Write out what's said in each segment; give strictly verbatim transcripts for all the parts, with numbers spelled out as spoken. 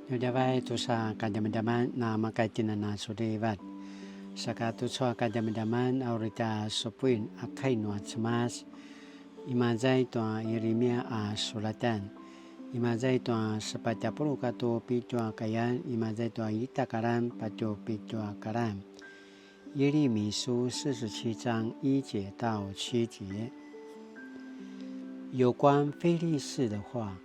Djavadjavay tusa kadjamadjaman na makaitjinan a sulivat. Saka tucu a kadjamadjaman a uri tja supuin a kai nua Cemas. Imaza i tua Yirimia a sulatan. Imaza i tua sepatj a puluq katua pitju a kayan. Imaza i tua ita a karan patje pitju a karan. 耶利米书四十七章一节到七节。有关非利士的话，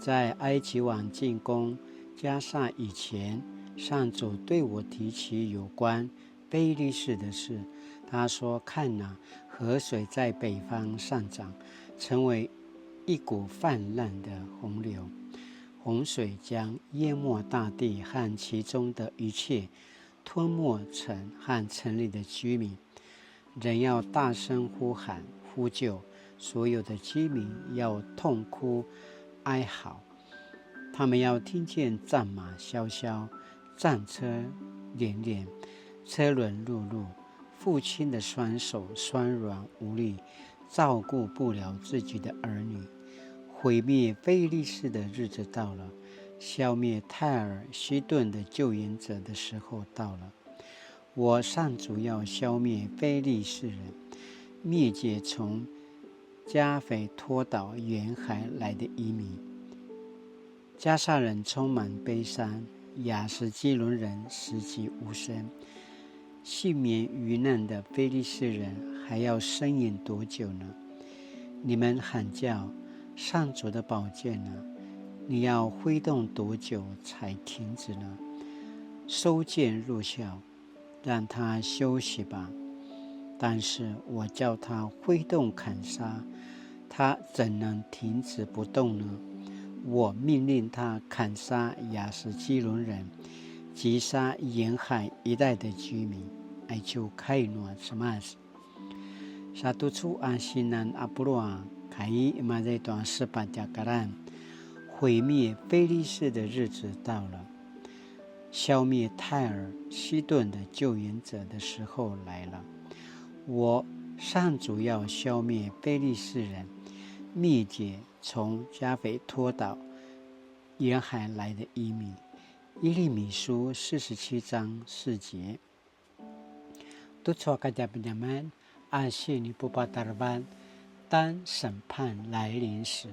在埃及王进攻加萨以前，上主对我提起有关非利士的事。他说：“看哪，河水在北方上涨，成为一股泛滥的洪流，洪水将淹没大地和其中的一切，吞没城和城里的居民。人要大声呼喊呼救，所有的居民要痛哭哀嚎。他们要听见战马萧萧，战车连连，车轮碌碌。父亲的双手酸软无力，照顾不了自己的儿女。毁灭非利士的日子到了，消灭泰尔西顿的救援者的时候到了。我上主要消灭非利士人，灭绝从加斐托岛沿海来的移民。” 加萨人充满悲伤，亚实基伦人死寂无声。幸免于难的非利士人还要呻吟多久呢？你们喊叫：“上主的宝剑呢？你要挥动多久才停止呢？收剑入鞘，让他休息吧。但是我叫他挥动砍杀，他怎能停止不动呢？我命令他砍杀亚实基伦人，击杀沿海一带的居民。” Aicu kai nua Cemas. Sa tucu a sinan a puluq a kai, imaza i tua sepatj a karan, 毁灭非利士的日子到了，消灭泰尔西顿的救援者的时候来了。我上主要消灭非利士人，灭绝从加斐托岛沿海来的移民。耶利米书四十七章四节。 Tucu a kadjamadjaman a sinipupatarevan, 当审判来临时。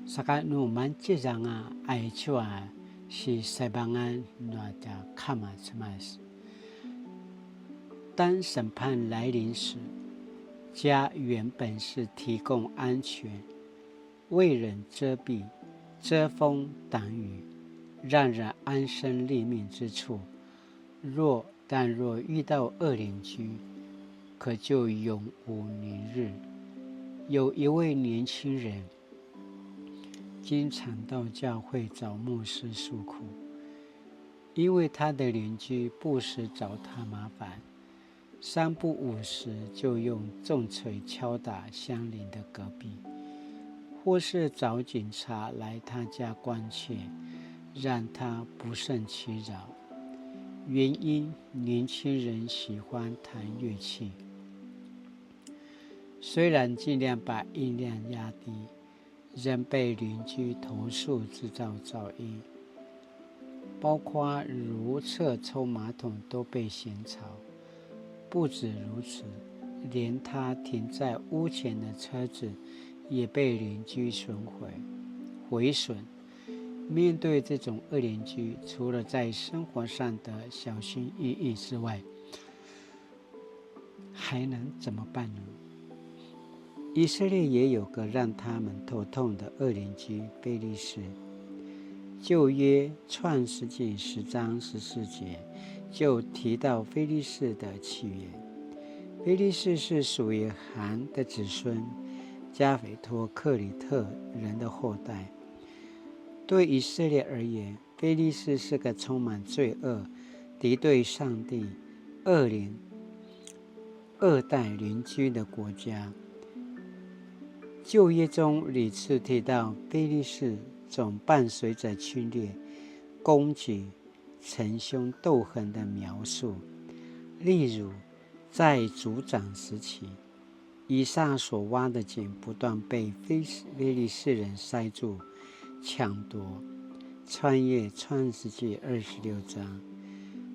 Saka nu mangtjez anga aicu a sisaibangan nua tja Kama Cemas. 当审判来临时，家原本是提供安全，为人遮蔽、遮风挡雨，让人安身立命之处。若，但若遇到恶邻居，可就永无宁日。有一位年轻人经常到教会找牧师诉苦，因为他的邻居不时找他麻烦，三不五时就用重锤敲打相邻的隔壁，或是找警察来他家关切，让他不胜其扰。原因，年轻人喜欢弹乐器，虽然尽量把音量压低，仍被邻居投诉制造噪音，包括如厕冲马桶都被嫌吵。不止如此，连他停在屋前的车子也被邻居损毁、毁损。面对这种恶邻居，除了在生活上的小心翼翼之外， 还能怎么办呢？以色列也有个让他们头痛的恶邻居，非利士。旧约创世纪十章十四节就提到非利士的起源。非利士是属于含的子孙，加斐托克里特人的后代。对以色列而言， 非利士是个充满罪恶、敌对上帝、恶邻、恶待邻居的国家。旧约中屡次提到非利士，总伴随着侵略、攻击、逞凶斗狠的描述。例如，在族长时期， 以撒所挖的井不断被非，非利士人塞住、抢夺，穿越創世記二十六章。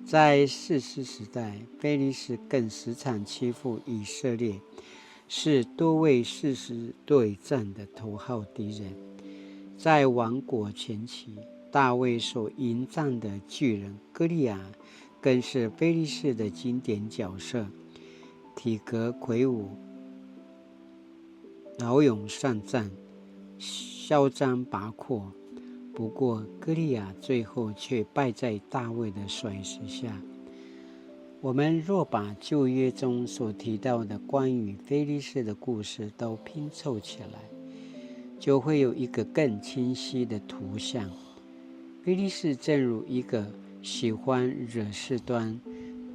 在士師時代，非利士更時常欺負以色列，是多位士師對戰的头号敌人。在王国前期，大衛所迎战的巨人歌利亚更是非利士的经典角色，体格魁梧，驍勇善战，嚣张跋扈。不过，歌利亚最后却败在大卫的甩石下。我们若把旧约中所提到的关于非利士的故事都拼凑起来，就会有一个更清晰的图像。非利士正如一个喜欢惹事端、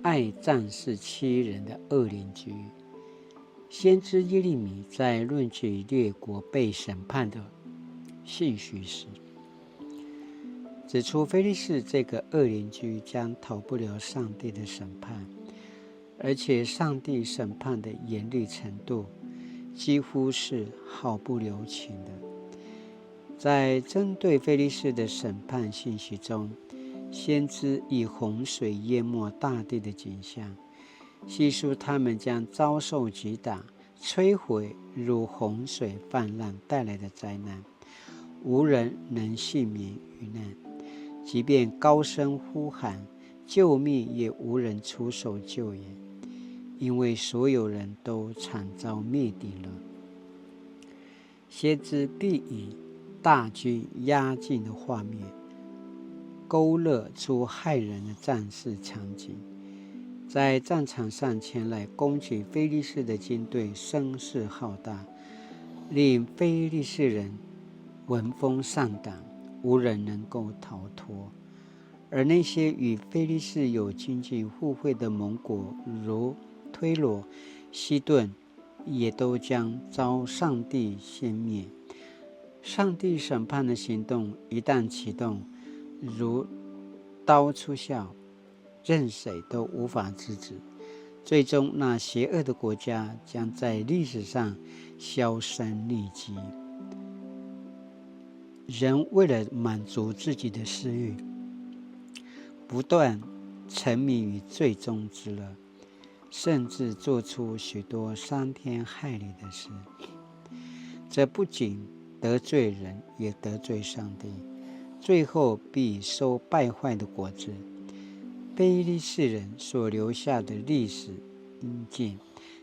爱仗势欺人的恶邻居。先知耶利米在论及列国被审判的信息时，指出非利士这个恶邻居将逃不了上帝的审判，而且上帝审判的严厉程度几乎是毫不留情的。在针对非利士的审判信息中，先知以洪水淹没大地的景象，细数他们将遭受击打、摧毁如洪水泛滥带来的灾难，无人能幸免于难。即便高声呼喊救命，也无人出手救援，因为所有人都惨遭灭顶了。先知必以大军压境的画面，勾勒出骇人的战事场景。在战场上前来攻击非利士的军队声势浩大，令非利士人闻风丧胆，无人能够逃脱。而那些与非利士有经济互惠的盟国，如推罗、西顿，也都将遭上帝先灭。上帝审判的行动一旦启动，如刀出鞘，任谁都无法制止。最终，那邪恶的国家将在历史上销声匿迹。人为了满足自己的私欲，不断沉迷于罪中之乐，甚至做出许多伤天害理的事。这不仅得罪人，也得罪上帝，最后必收败坏的果子。非利士人所留下的历史印记，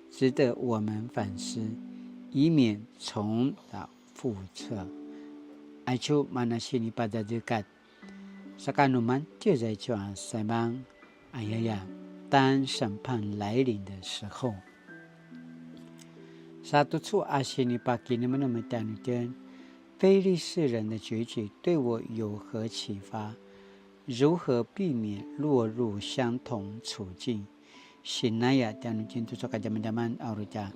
值得我们反思，以免重蹈覆辙。Aicu mana sinipadjadjekat, saka nu mantjez aicu a saimang, ayaya, 当审判来临的时候。Sa tucu a sinipakinemenem tjanuitjen, 非利士人的结局对我有何启发？如何避免落入相同处境？Sinaya tjanuitjen tucu a kadjamadjaman a uri tja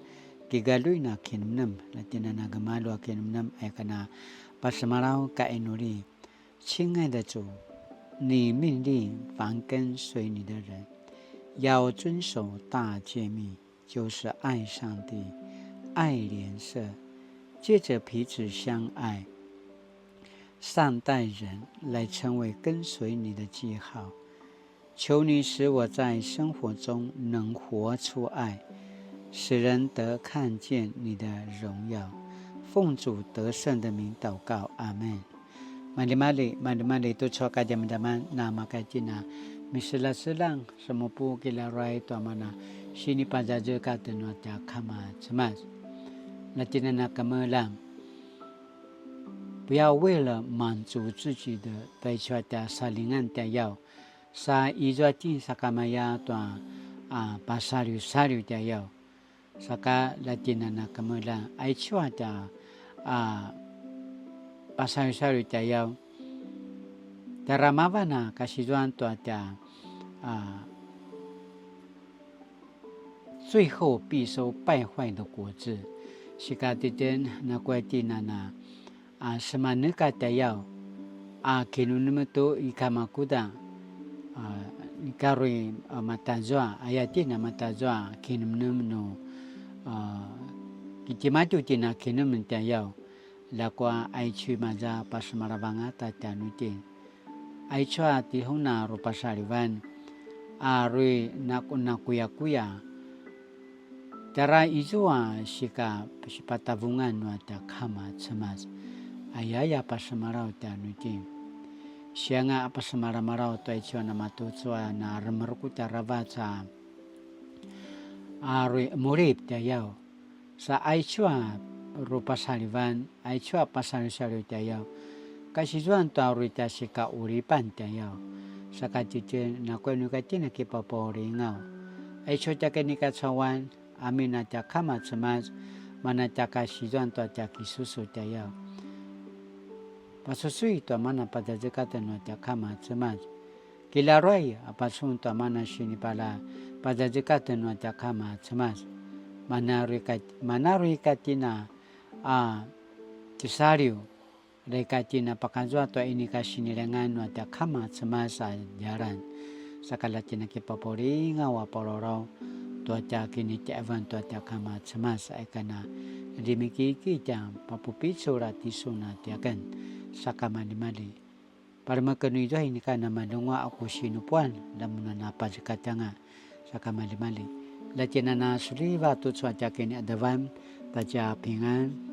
kigaluin a kinemnem, la tjinana gemalju a kinemnem, aya kana pasemalaw ka inuli. 亲爱的主，你命令凡跟随你的人要遵守大诫命，就是爱上帝、爱邻舍，借着彼此相爱，善待人，来成为跟随你的记号。求你使我在生活中能活出爱，使人得看见你的荣耀。奉主得胜的名祷告，阿们。Maljimalji, maljimalji tucu a kadjamadjaman, na makaitjina miselaselang semupu kilaruay tua mana sinipadjadjekat nua tja Kama Cemas. Na tjinana kemeljang, 不要为了满足自己的 taicu a tja salingan tja yau, sa izua tjen sakamaya tua a pasaliusaliu tja yau. Saka la tjinana kemeljang aicu a tja a pasaliusaliu tja yau. Tjara mavan a kasizuan tua tja a 最后必收败坏的果子。Sika titjen nakuya tjinana a semaneka tja yau a kinemnem tu i kamakuda a ikarui a matazua, aya tjen a matazua kinemnem nu a kitimadju tjen a kinemnem tja yau. Ljakua aicu imaza pasemalavanga ta tjanuitjen. Aicu a tihun a rupasalivan a uri nakunakuyakuya, tjara izua sika sipatavungan nua tja kama cemas. Ayaya pasemalaw tjanuitjen. Sianga a pasemalamalaw tua aicu a namatucu a na remerekutj aravac a a uri emulip tjayaw. Sa aicu a rupasalivan, aicu a pasaliwsaliw tjayaw, kasizuan tua uri tja sikaqulipan tjayaw. Saka tjitjen nakuya nu ika tjen a kipapaulingaw. Aicu tja kinikacauan, amin a tja kama cemas, mana tja kasizuan tua tja kisusu tjayaw. Pasusui tua mana pazazekatan nua tja kama cemas. Kilaruay a pacun tua mana sinipala pazazekatan nua tja kama cemas. Mana uri ika, mana uri ika tjen a tisaliw, leka tjen a pakazua tua inika sinilengan nua tja kama cemas a djalan. Saka la tjen a kipapaulingaw a palalaw tua tja kinitjaevan tua tja kama cemas, ika na rimikiki tja papupicul a tisun a tiaken. Saka malimali. Palemeken nu izua inika namaljenguaq a ku sinupuan, lamun a napazekatjanga. Saka malimali. La tjen a na suliva tucu a tja kiniqadavan, ta tja pingan,